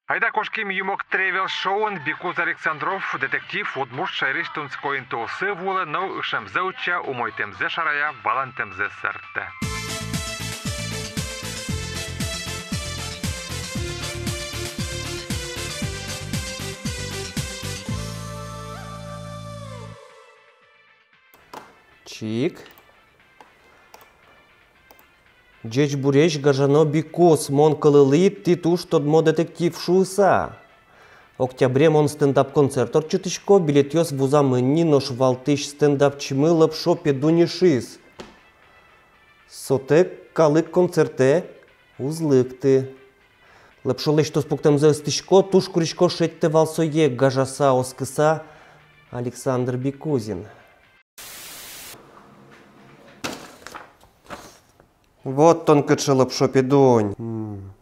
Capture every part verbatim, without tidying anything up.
Айда кошким юмок тревел шоуын. Бикуз Александров, детектив, удмурт шаерысь тунсыко интыосы вуылэ но ышемзэ утча, умойтэмзэ шарая, валантэмзэ сэрттэ. Чик. Ӟечбуресь, гажано Бикуз, мон кылылӥ, тӥ туж тодмо детектив шуыса. Октябре мон стендап-концерт ортчытӥсько, билетъёс вузамын ни, нош валтӥсь стендапчимы Лопшо Педунь ышиз. Сотэк калык концертэ уз лыкты. Лопшолэсь туспуктэмзэ ыстӥсько, туж курисько, шедьтэ вал сое, гажаса оскыса Александр Бикузин. Вот тон кыӵе, Лопшо Педунь. М.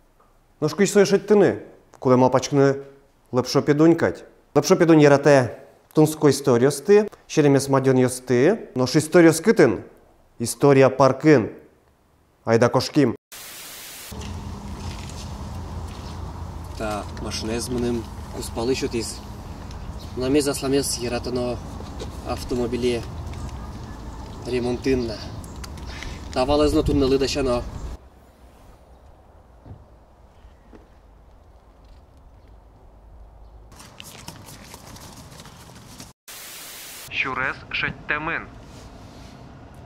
Нош кызьы сое шедьтыны? Кулэ малпаськыны, Лопшо Педунь кадь. Лопшо Педунь яратэ тунсыко историосты, серемес мадёнъёсты. Нош историос кытын? История паркын. Айда кошким. Та машинаез мыным кузпалы сётӥз. Мынамез аслам яратоно автомобиле ремонтын на. Та валэз но туннэлы дасяно. Сюрес шедьтэмын.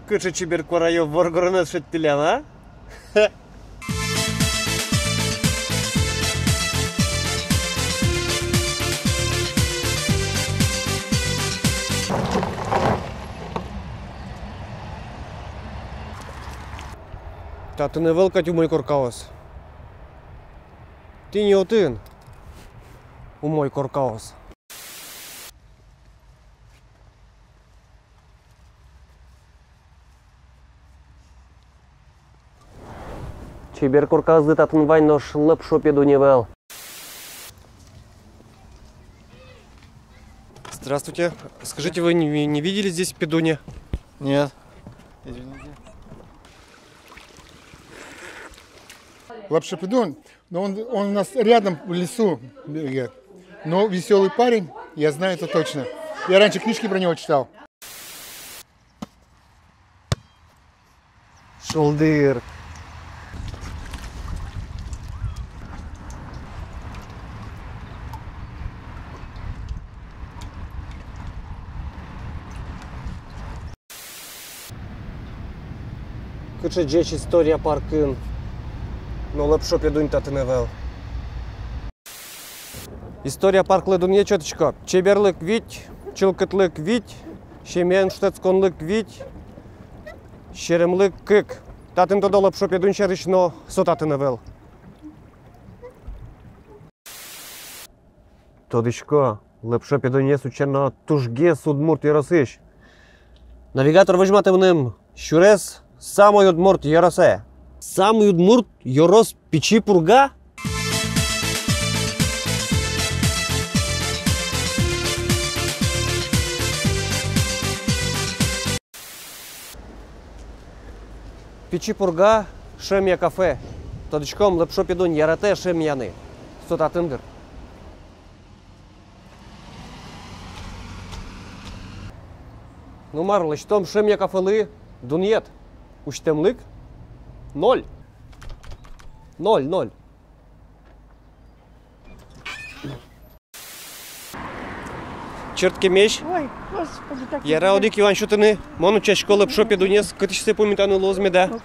Кыӵе чебер куараё воргоронэз шедьтӥллям, а? Татын ӧвӧл кадь умой коркаос. Тӥни отын умой коркаос. Чебер коркаосты татын вань, нош Лопшо Педунь ӧвӧл. Здравствуйте. Скажите, вы не, не видели здесь Педуня? Нет. Извините. Лопшо Педунь, но он, он у нас рядом в лесу бегает. Но весёлый парень, я знаю это точно. Я раньше книжки про него читал. Шулдыр. Кыӵе ӟеч история паркын, но Лопшо Педунь татын ӧвӧл. История парклы дунъет сётӥсько. Чеберлык вить, чылкытлык вить, семьяен шутэтсконлык вить, серемлык кык. Татын тодо Лопшо Педунь сярысь, но со татын ӧвӧл. Тодӥсько, Лопшо Педунез утчано тужгес удмурт ёросысь. Навигатор, возьматы мыным сюрес самой удмурт ёросэ. Самой удмурт ёрос Пичи Пурга? Пичи Пурга, шӧмъя кафе. Тодӥськом, Лопшо Педунь яратэ шӧмъяны. Со татын дыр. Ну мар, лэсьтом шӧмъя кафелы дунъет. Усьтэмлык ноль. Ноль, ноль. Чырткемесь. Ой, господи, так. Яра интересно. Одӥг юан сётыны. Мон утчасько Лопшо Педунез, кытысь сое пумитаны луоз меда. Ок.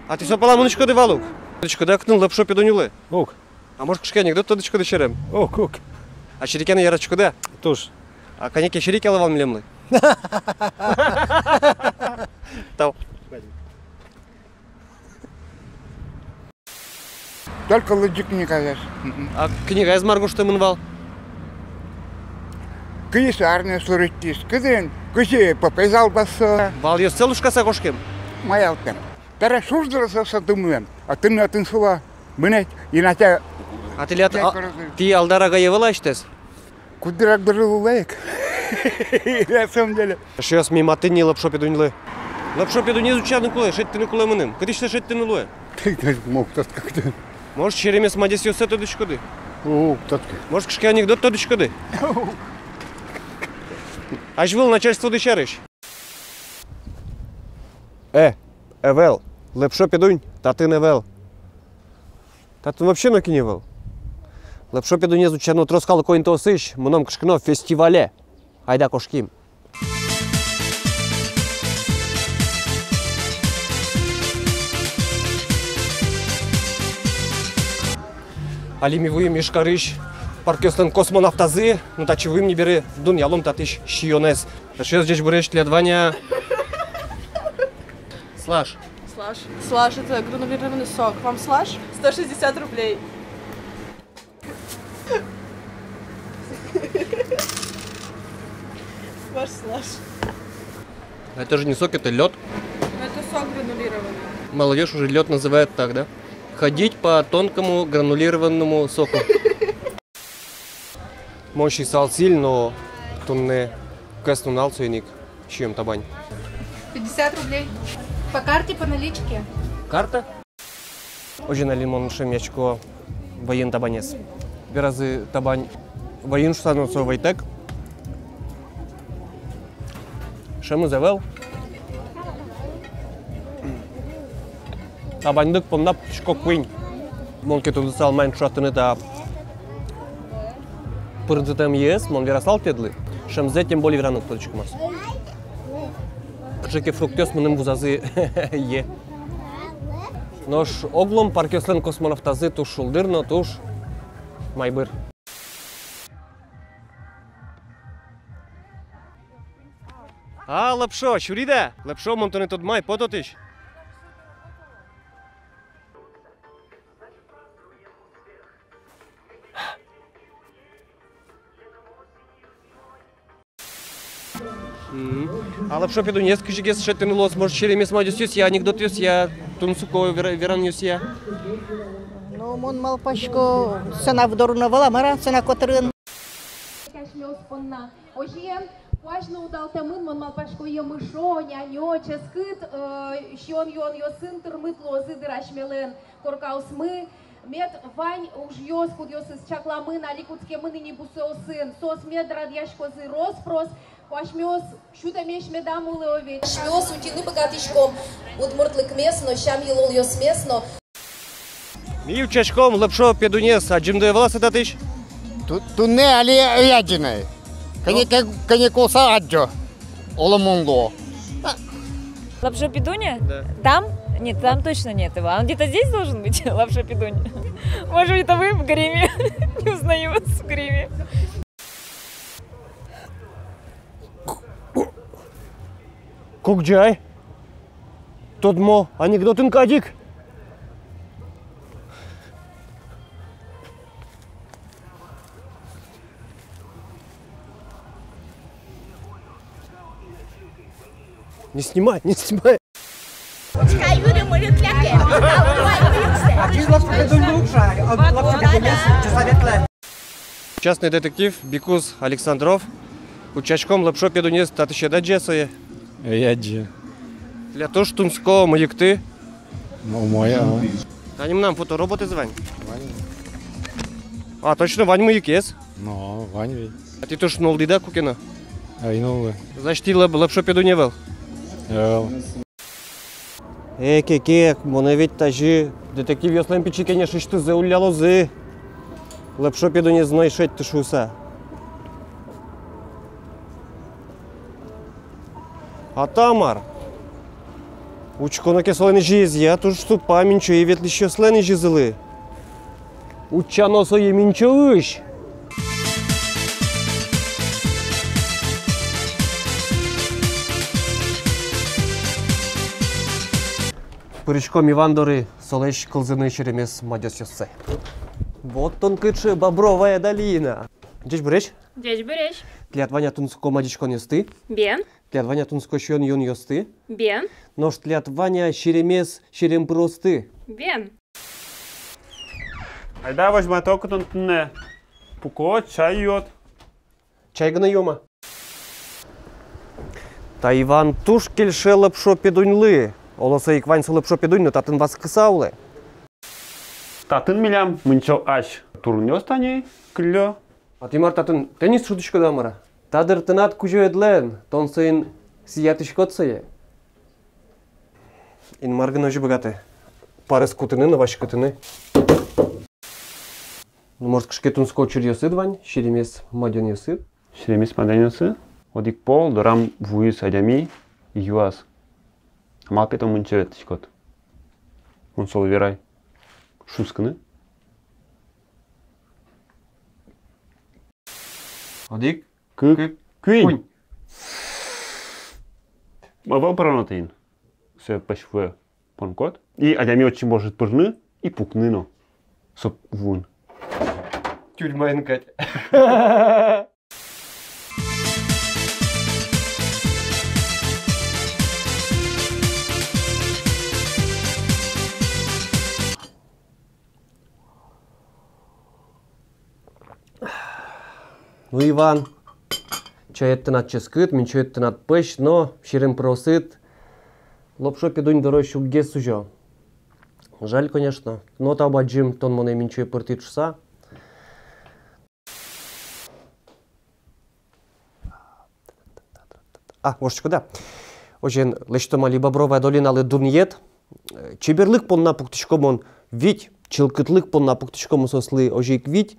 А тӥ со пала мынӥськоды вал ук? Тодӥськоды-а, кытын Лопшо Педунь улэ? Ок. А может, кыӵе ке анекдот тодӥськоды серем? Ок, ок. А серекъяны яратӥськоды-а? Туж. А кӧня ке серекъялэ вал милемлы. Тау. Только лыдӟи книгаез. Мгм. А книгаез мар гожтэмын вал? Кызьы со армие служить кариз, кызьы, кызьы попез алдаськиз со. Валъёссэ лушкаса кошкем. Маялтэм. Табере шуж дырыз со дымлэм. А тӥни, а тӥни солы мынэ, и на тя. А тӥляд, тя а, короды. Тӥ Алдар агае ӧвӧл-а асьтэос? Куддыръя дырыз улэ ик. На самом деле. Эшъёс, ми матын ни Лопшо Педуньлы. Лопшо Педунез утчаны кулэ, шедьтыны кулэ мыным. Кытысь сое шедьтыны луэ? Мог тот как-то. Может, серемес мадесъёссэ тодӥськоды? О, татке. Может, кыӵе ке анекдот тодӥськоды? Азьвыл начальстводы сярысь. Э, ӧвӧл. Лопшо Педунь татын ӧвӧл. Татын вообще нокин ӧвӧл. Лопшо Педунез утчано трос калыко интыосысь, мыном кыӵе ке но фестивале. Айда кошким. Али ми вуим Ижкарысь паркъёслэн космонавтазы, но татчы вуим ни бере, дунъялом татысь сиёнэз. Эшъёс, ӟечбуресь, тӥляд вань-а слаш? Слаш. Слаш — это гранулированный сок. Вам слаш? Сто шестьдесят рублей. Ваш слаш. Это же не сок, это лёд. Это сок гранулированный. Молодежь уже лёд называет так, да? Ходить по тонкому гранулированному соку. Мон сиысал сӥль, но туннэ кӧснунал, соин ик сиём табань. Пятьдесят рублей. По карте, по наличке. Карта? Озьы али мон шӧмъясько вӧйын табанез. Беразы табань вӧйын шуыса, но со вӧйтэк. Шӧмыз ӧвӧл. Табаньлык понна пуктӥсько куинь. Мон ке тодысал, маин ӵошатыны та пырӟытэмез, мон верасал тӥледлы. Шӧмзэ тем более вераны уг тодӥськы, мар со. Кыӵе ке фруктъёс мыным вузазы е. Нош оглом паркъёслэн космонавтазы туж шулдыр но туж майбыр. А, Лопшо, сюри-а? Лопшо, мон тонэ тодмай, пот отысь. Мгм. А Лопшо Педунез кызьы ке шедьтыны луоз, может, серемес мадёсъёсъя, анекдотъёсъя, тунсыко вера-, веранъёсъя? Ну, мон малпасько, сцена вдорын ӧвӧл-а, мар-а, сцена котырын. Асьмеос понна. Озьыен, куазь но удалтэмын, мон малпасько, емышо, няньё, ческыт, э, сиён-юонъёсын тырмыт луозы дыр асьмелэн коркаосмы, мед вань ужъёс, кудъёсыз чакламын али, кутскемын ини бусыосын, соос мед радъяськозы рос-прос, куазь асьмеос сюдэмесь медам улы ведь. Асьмеос утьыны быгатӥськом удмуртлыкмес но, сям-йылолъёсмес но. Ми утчаськом Лопшо Педунез, адӟемды ӧвӧл-а со татысь? Ту-, туннэ али ӧй адӟы на. Кӧня ке, кӧня ке улса адӟо. Оло мон луо. Лопшо Педунь? Да. Там? Нет, там точно нет его. А он где-то здесь должен быть, Лопшо Педунь. Может быть, это вы в гриме? Не узнаю вас в гриме. Кугӟай, тодмо анекдотын кадь ик. Не снимай, не снимай. Частный детектив Бикуз Александров. Утчаськом Лопшо Педунез, татысь ӧд адӟы-а сое? Ӧй адӟы. Тӥляд туж тунсыко мыйыкты. Ну, умой, а. Тани мынам фотороботэз вань. Вань. А, точно, вань мыйыкез. Ну, вань ведь. А тӥ туж нуллӥды-а куке но? Ӧй нуллы. Значит, тӥ Лоп-, Лопшо Педунь ӧвӧл? Ӧвӧл. Эк-эк-эк, монэ ведь тазьы детективъёслэн пичи кенешысьтызы уллялозы. Лопшо Педунез но ӧй шедьты шуыса. А та мар? Учконо ке солэн изьыезъя, туж тупа, минчое ветлӥсьёслэн изьызылы. Утчано сое минчоысь. Пыриськом Иван доры, солэсь кылзыны серемес мадёсъёссэ. Вот тон кыӵе, Бобровая долина. Ӟечбуресь. Ӟечбуресь. Тӥляд вань-а тунсыко мадиськонъёсты? Бен. Тӥляд вань-а тунсыко сиён-юонъёсты? Бен. Нош тӥляд вань-а серемес серем пыросты? Бен. Айда возьмато кутон туннэ. Пуко, чай юод. Чай гинэ юом-а? Та Иван туж кельше Лопшо Педуньлы. Оло, со ик вань со Лопшо Педунь, но татын васькыса улэ. Татын милям мунчо ась. Турынъёс тани кыллё. А тӥ мар татын теннис шудӥськоды-а, мар-а? Та дыр тынад кузёедлэн, тон соин сиятӥськод сое. Инмар гинэ озьы быгатэ парэз кутыны но васькытыны. Ну, может, кыӵе ке тунсыко учыръёсыд вань, серемес мадёнъёсыд? Серемес мадёнъёсы? Одӥг пол дорам вуиз адями, юаз: «А малы, пе, тон мынчо ветлӥськод?» Мон солы верай: «Шускыны». Одӥг, кык, кык, куинь. Куинь. Ӧвӧл пыроно тӥни. Сое пӧсь вуэ понӥськод. И адями отчы может пырыны и пукыны но со вуын. Тюрьмаын кадь. Ну, Иван, чаед тынад ческыт, мунчоед тынад пӧсь, но серем пыросыд Лопшо Педунь дорозь уг гес сузё. Жаль, конечно, но тау бадӟым, тон монэ мунчое пыртӥд шуса. А, гожтӥсько, да. Озьыен, лэсьтом али Бобровая долиналы дунъет. Э, чеберлык понна пуктӥсько мон вить, чылкытлык понна пуктӥсько мон соослы озьы ик вить,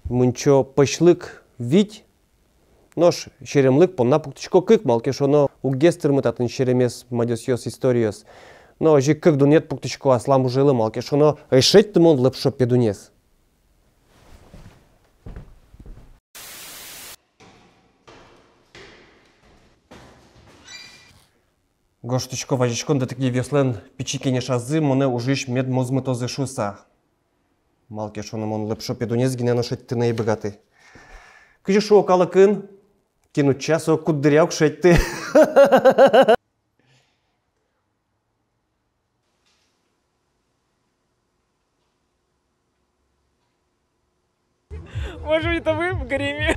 мунчо пӧсьлык вить, нош серемлык понна пуктӥсько кык, малы ке шуоно, уг гес тырмы татын серемес мадёсъёс, историос. Но озьы ик кык дунъет пуктӥсько аслам ужелы, малы ке шуоно, ӧй шедьты мон Лопшо Педунез. Гожтӥсько, вазиськон детективъёслэн пичи кенешазы монэ ужысь мед мозмытозы шуса. Малы ке шуоно, мон Лопшо Педунез гинэ но шедьтыны ӧй быгаты. Кызьы шуо калыкын, кин утча, со куддыръя уг шедьты. Может быть, это вы в гриме?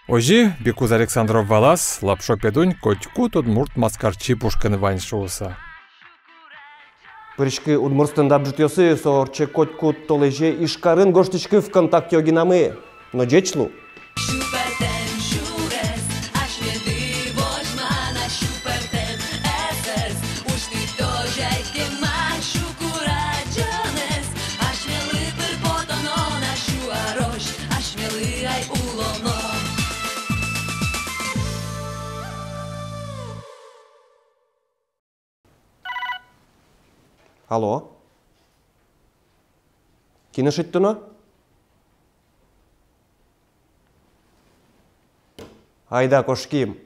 Озьы Бекуз Александров валаз, Лопшо Педунь котькуд удмурт маскарчи пушкын вань шуса. Пыриськы удмурт стендап ӝытъёсы, со ортче котькуд толэзе Ижкарын. Гожтӥськы ВКонтакте огинамы. Но ӟеч лу. Алло. Кинэ шедьтоно? Айда кошким.